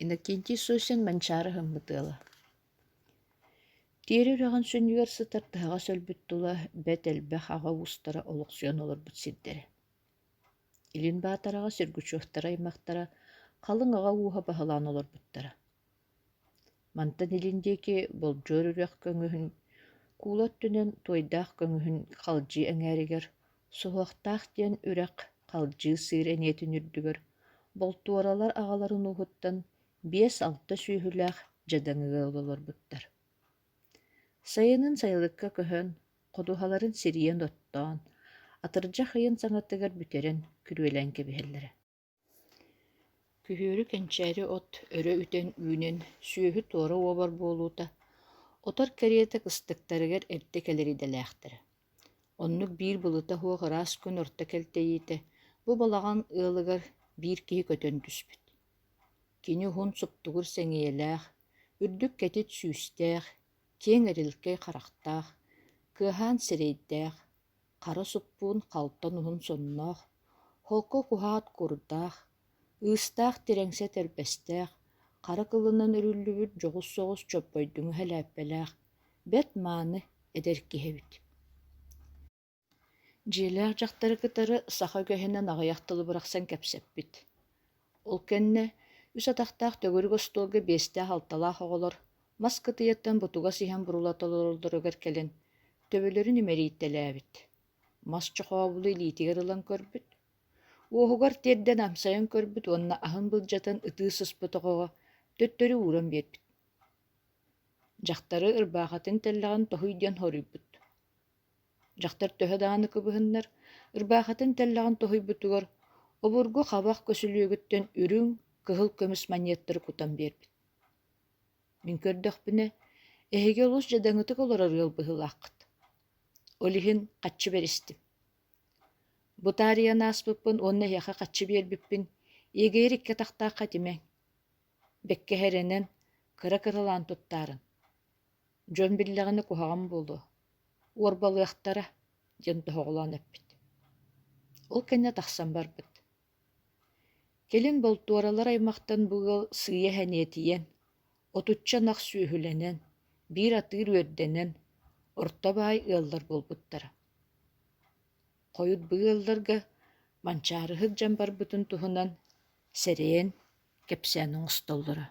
Иннокентий Сосин Манчаары ыһыммыт ыала. Тиэрэ үрэҕин сүнньүгэр сытар тыһаҕас өлбүт тула бэрт элбэх аҕа уустара олохсуйан олорбут сирдэрэ. Илин Баатараҕа Сергучевтара аймахтара халыҥ аҕа ууһа баһылаан олорбуттара. Мантан илин диэки Болдьуор үрэх көҥүһүн куула өттүнэн Туойдаах көҥүһүн Халдьыы эҥээригэр Суһуохтаах диэн үрэх Халдьыы сыыр эниэтин үрдүгэр Болтуоралар аҕаларын ууһуттан 5-6 сүөһүлээх дьадаҥы ыал олорбуттар. Сайынын сайылыкка көһөн, ходуһаларын сирийэн оттоон, атырдьах ыйын саҥатыгар бүтэрэн күрүөлээн кэбиһэллэрэ. Күһүөрү кэнчээри от өрө үтэн үүнэн сүөһү туора уобар буолуута, отор кэриэтэ кыстыктарыгар эрдэ кэлэр идэлээхтэрэ. Оннук биир былыта суох ыраас күн орто кэлтэйиитэ бу балаҕан ыалыгар биир киһи көтөн түспүт. Кини уһун суптугур сэҥийэлээх, үрдүк кэтит сүүстээх, киэҥ эрилкэй харахтаах, кыаһаан сирэйдээх, хара суппуун халтан уһун сонноох, холку куһаат курдаах, ыыстаах тирэҥсэ тэрбэстээх, хара кылынан өрүллүбүт дьоҕус соҕус чоппойдуҥу сэлээппэлээх, бэрт мааны эдэр киһи эбит. Дьиэлээх дьахтары кытары саха үгэһинэн аҕыйах тылы бырахсан кэпсэппит. Ол кэннэ үс атахтаах төгүрүк остуолга биэстээх-алталаах оҕолор мас кытыйаттан бутугас иһэн бурулата олороллоругар кэлэн төбөлөрүн имэрийтэлээбит, мас чохообулу илиитигэр ылан көрбүт, уоһугар тиэрдэн амсайан көрбүт уонна аһын былдьатан ытыы сыспыт оҕоҕо төттөрү ууран биэрбит. Дьахтары ырбаахатын тэллэҕин тоһуй диэн хоруйбут. Дьахтар төһө даҕаны кыбыһыннар, ырбаахатын тэллэҕин тоһуйбутугар обургу хабах көсүлүөгүттэн үрүҥ, кыһыл көмүс манньыаттары кутан биэрбит. Мин көрдөхпүнэ, эһиги олус дьадаҥытык олорор ыал быһыылааххыт. Ол иһин хаччы бэристим. Бу таарыйан ааспыппын уонна эһиэхэ хаччы биэрбиппин иэгэйэр икки атахтаахха этимэҥ. Бэккэ эрэнэн, кыра-кыралаан туттаарын. Дьон биллэҕинэ куһаҕан буолуо, уорбалыахтара диэн тоһоҕолоон эппит. Ол кэннэ тахсан барбыт. Кэлин болтуоралар аймахтан бу ыал сыыйа сэниэтийэн, отучча ынах сүөһүлэнэн, биир атыыр үөрдэнэн, орто баай ыаллар буолбуттара. Хойут бу ыалларга Манчаарыһыт дьон барбытын туһунан сэрэйэн кэпсээн оҥостоллоро.